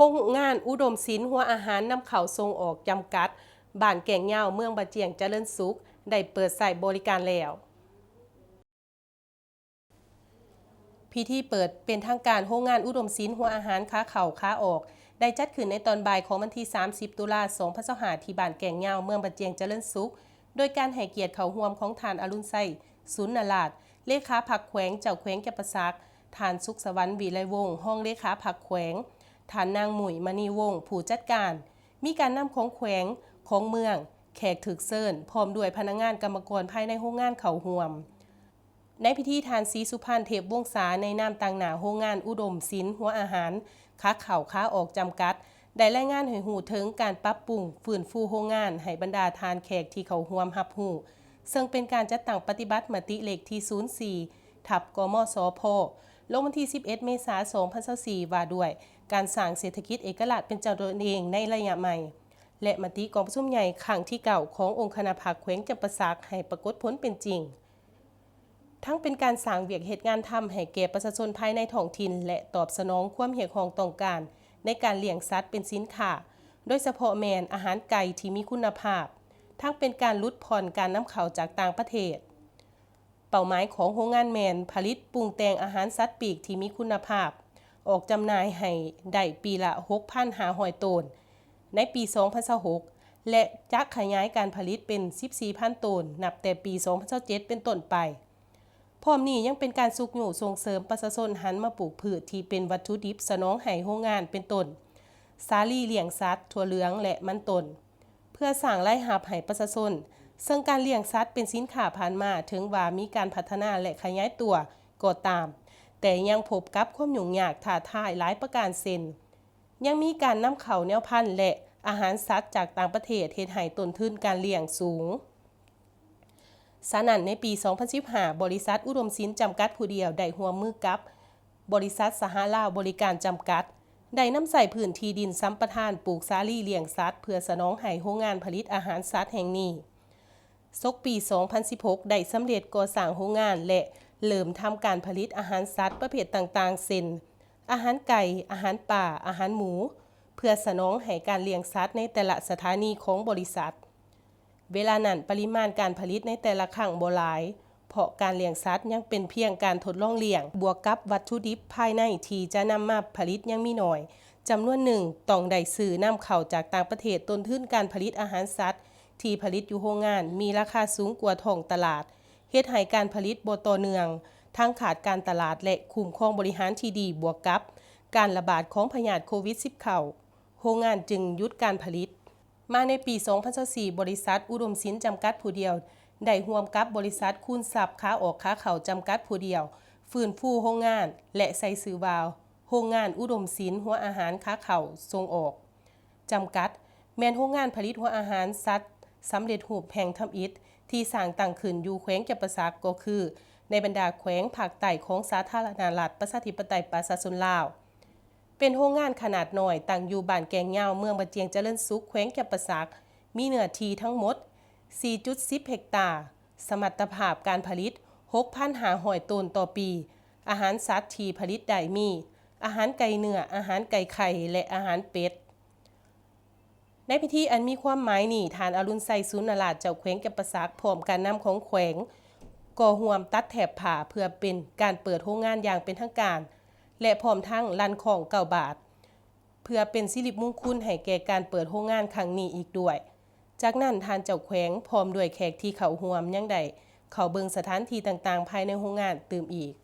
ໂຮງງານອຸດົມສິນຫົວອາຫານນຳເຂົ້າສົ່ງອອກຈຳກັດ ບ້ານແກ້ງຍາວ ເມືອງບາຈຽງຈະເລີນສຸກ ໄດ້ເປີດໃຊ້ບໍລິການແລ້ວ. ພິທີເປີດເປັນທາງການໂຮງງານອຸດົມສິນຫົວອາຫານຂາເຂົ້າຂາອອກ ໄດ້ຈັດຂຶ້ນໃນຕອນບ່າຍຂອງວັນທີສາມສິບ ຕຸລາ ສອງພັນຊາວຫ້າ ທີ່ບ້ານແກ້ງຍາວ ເມືອງບາຈຽງຈະເລີນສຸກ ໂດຍການໃຫ້ກຽດເຂົ້າຮ່ວມຂອງທ່ານ ອະລຸນໄຊ ສູນນະລາດ ເລຂາພັກແຂວງ, ເຈົ້າແຂວງຈຳປາສັກ, ທ່ານ ສຸກສະຫວັນ ວິໄລວົງ ຮອງເລຂາພັກແຂວງ, ທ່ານ ນາງ ມຸ້ຍ ມະນີວົງ ຜູ້ຈັດການ, ມີການນຳຂອງແຂວງ, ຂອງເມືອງ, ແຂກຖືກເຊີນ ພ້ອມດ້ວຍພະນັກງານກຳມະກອນພາຍໃນໂຮງງານເຂົ້າຮ່ວມ. ໃນພິທີ ທ່ານ ສີສຸພັນ ເທບວົງສາ ໃນນາມຕາງໜ້າໂຮງງານອຸດົມສິນຫົວອາຫານຂາເຂົ້າຂາອອກຈຳກັດ ໄດ້ລາຍງານໃຫ້ຮູ້ເຖິງການປັບປຸງຟື້ນຟູໂຮງງານໃຫ້ບັນດາທ່ານແຂກທີ່ເຂົ້າຮ່ວມຮັບຮູ້, ເຊິ່ງເປັນການຈັດຕັ້ງປະຕິບັດມະຕິເລກທີ ສູນສີ່ ທັບ ກມສພ ລົງວັນທີ ສິບເອັດ ເມສາ ສອງພັນຊາວສີ່ ວ່າດ້ວຍການສ້າງເສດຖະກິດເອກະລາດເປັນເຈົ້າຕົນເອງໃນໄລຍະໃໝ່ ແລະ ມະຕິກອງປະຊຸມໃຫຍ່ຄັ້ງທີ ເກົ້າ ຂອງອົງຄະນະພັກແຂວງຈຳປາສັກໃຫ້ປາກົດຜົນເປັນຈິງ. ທັງເປັນການສ້າງວຽກເຮັດງານທຳໃຫ້ແກ່ປະຊາຊົນພາຍໃນທ້ອງຖິ່ນ ແລະ ຕອບສະໜອງຄວາມຮຽກຮ້ອງຕ້ອງການໃນການລ້ຽງສັດເປັນສິນຄ້າ, ໂດຍສະເພາະແມ່ນອາຫານໄກ່ທີ່ມີຄຸນນະພາບ, ທັງເປັນການຫຼຸດຜ່ອນການນຳເຂົ້າຈາກຕ່າງປະເທດ. ເປົ້າໝາຍຂອງໂຮງງານແມ່ນຜະລິດປຸງແຕ່ງອາຫານສັດປີກທີ່ມີຄຸນນະພາບ ອອກຈຳໜ່າຍໃຫ້ໄດ້ປີລະ ຫົກພັນຫ້າຮ້ອຍ ໂຕນ ໃນປີ ສອງພັນຊາວຫົກ ແລະ ຈະຂະຫຍາຍການຜະລິດເປັນ ສິບສີ່ພັນ ໂຕນ ນັບແຕ່ປີ ສອງພັນຊາວເຈັດ ເປັນຕົ້ນໄປ. ພ້ອມນີ້ຍັງເປັນການຊຸກຍູ້ສົ່ງເສີມປະຊາຊົນຫັນມາປູກພືດທີ່ເປັນວັດຖຸດິບສະໜອງໃຫ້ໂຮງງານ ເປັນຕົ້ນ ສາລີລ້ຽງສັດ, ຖົ່ວເຫຼືອງ ແລະ ມັນຕົ້ນ ເພື່ອສ້າງລາຍຮັບໃຫ້ປະຊາຊົນ, ເຊິ່ງການລ້ຽງສັດເປັນສິນຄ້າຜ່ານມາ ເຖິງວ່າມີການພັດທະນາ ແລະ ຂະຫຍາຍຕົວກໍຕາມ, ແຕ່ຍັງພົບກັບຄວາມຫຍຸ້ງຍາກທ້າທາຍຫຼາຍປະການ ເຊັ່ນ ຍັງມີການນຳເຂົ້າແນວພັນ ແລະ ອາຫານສັດຈາກຕ່າງປະເທດ ເຮັດໃຫ້ຕົ້ນທຶນການລ້ຽງສູງ. ສະນັ້ນ, ໃນປີ ສອງພັນສິບຫ້າ ບໍລິສັດອຸດົມສິນຈຳກັດຜູ້ດຽວ ໄດ້ຮ່ວມມືກັບ ບໍລິສັດສະຫະລາວບໍລິການຈຳກັດ ໄດ້ນຳໃຊ້ພື້ນທີ່ດິນສຳປະທານປູກສາລີລ້ຽງສັດ ເພື່ອສະໜອງໃຫ້ໂຮງງານຜະລິດອາຫານສັດແຫ່ງນີ້. ສົກປີ ສອງພັນສິບຫົກ ໄດ້ສຳເລັດກໍ່ສ້າງໂຮງງານ ແລະ ເລີ່ມທຳການຜະລິດອາຫານສັດປະເພດຕ່າງໆ ເຊັ່ນ ອາຫານໄກ່, ອາຫານປາ, ອາຫານໝູ ເພື່ອສະໜອງໃຫ້ການລ້ຽງສັດໃນແຕ່ລະສະຖານີຂອງບໍລິສັດ. ເວລານັ້ນ, ປະລິມານການຜະລິດໃນແຕ່ລະຄັ້ງບໍ່ຫຼາຍ, ເພາະການລ້ຽງສັດຍັງເປັນພຽງການທົດລອງລ້ຽງ, ບວກກັບວັດຖຸດິບພາຍໃນທີ່ຈະນຳມາຜະລິດຍັງມີໜ້ອຍ, ຈຳນວນໜຶ່ງຕ້ອງໄດ້ຊື້ນຳເຂົ້າຈາກຕ່າງປະເທດ, ຕົ້ນທຶນການຜະລິດອາຫານສັດທີ່ຜະລິດຢູ່ໂຮງງານມີລາຄາສູງກວ່າທ້ອງຕະຫຼາດ, ເຮັດໃຫ້ການຜະລິດບໍ່ຕໍ່ເນື່ອງ, ທັງຂາດການຕະຫຼາດ ແລະ ຄຸ້ມຄອງບໍລິຫານທີ່ດີ, ບວກກັບການລະບາດຂອງພະຍາດໂຄວິດສິບເກົ້າ ໂຮງງານຈຶ່ງຢຸດການຜະລິດ. ມາໃນປີ ສອງພັນຊາວສີ່ ບໍລິສັດອຸດົມສິນຈຳກັດຜູ້ດຽວ ໄດ້ຮ່ວມກັບບໍລິສັດຄູນຊັບຂາອອກຂາເຂົ້າຈຳກັດຜູ້ດຽວ ຟື້ນຟູໂຮງງານ ແລະ ໃສ່ຊື່ວ່າ ໂຮງງານອຸດົມສິນຫົວອາຫານຂາເຂົ້າສົ່ງອອກ ຈຳກັດ ແມ່ນໂຮງງານຜະລິດຫົວອາຫານສັດສຳເລັດຮູບແຫ່ງທຳອິດ ທີ່ສ້າງຕັ້ງຂຶ້ນຢູ່ແຂວງຈຳປາສັກ ກໍຄືໃນບັນດາແຂວງພາກໃຕ້ຂອງສາທາລະນະລັດປະຊາທິປະໄຕປະຊາຊົນລາວ. ເປັນໂຮງງານຂະໜາດນ້ອຍ ຕັ້ງຢູ່ບ້ານແກ້ງຍາວ ເມືອງບາຈຽງຈະເລີນສຸກ ແຂວງຈຳປາສັກ, ມີເນື້ອທີ່ທັງໝົດ ສີ່ຈຸດສິບ ເຮັກຕາ, ສະມັດຕະພາບການຜະລິດ ຫົກພັນຫ້າຮ້ອຍ ໂຕນຕໍ່ປີ. ອາຫານສັດທີ່ຜະລິດໄດ້ມີ ອາຫານໄກ່ເນື້ອ, ອາຫານໄກ່ໄຂ່ ແລະ ອາຫານເປັດ. ໃນພິທີອັນມີຄວາມໝາຍນີ້, ທ່ານ ອະລຸນໄຊ ສູນນະລາດ ເຈົ້າແຂວງຈຳປາສັກ ພ້ອມການນຳຂອງແຂວງ ກໍຮ່ວມຕັດແຖບຜ້າເພື່ອເປັນການເປີດໂຮງງານຢ່າງເປັນທາງການ ແລະ ພ້ອມທັງລັ່ນຄ້ອງເກົ້າບາດ ເພື່ອເປັນສິລິມຸງຄຸນໃຫ້ແກ່ການເປີດໂຮງງານຄັ້ງນີ້ອີກດ້ວຍ. ຈາກນັ້ນ, ທ່ານເຈົ້າແຂວງ ພ້ອມດ້ວຍແຂກທີ່ເຂົ້າຮ່ວມ ຍັງໄດ້ເຂົ້າເບິ່ງສະຖານທີ່ຕ່າງໆພາຍໃນໂຮງງານຕື່ມອີກ.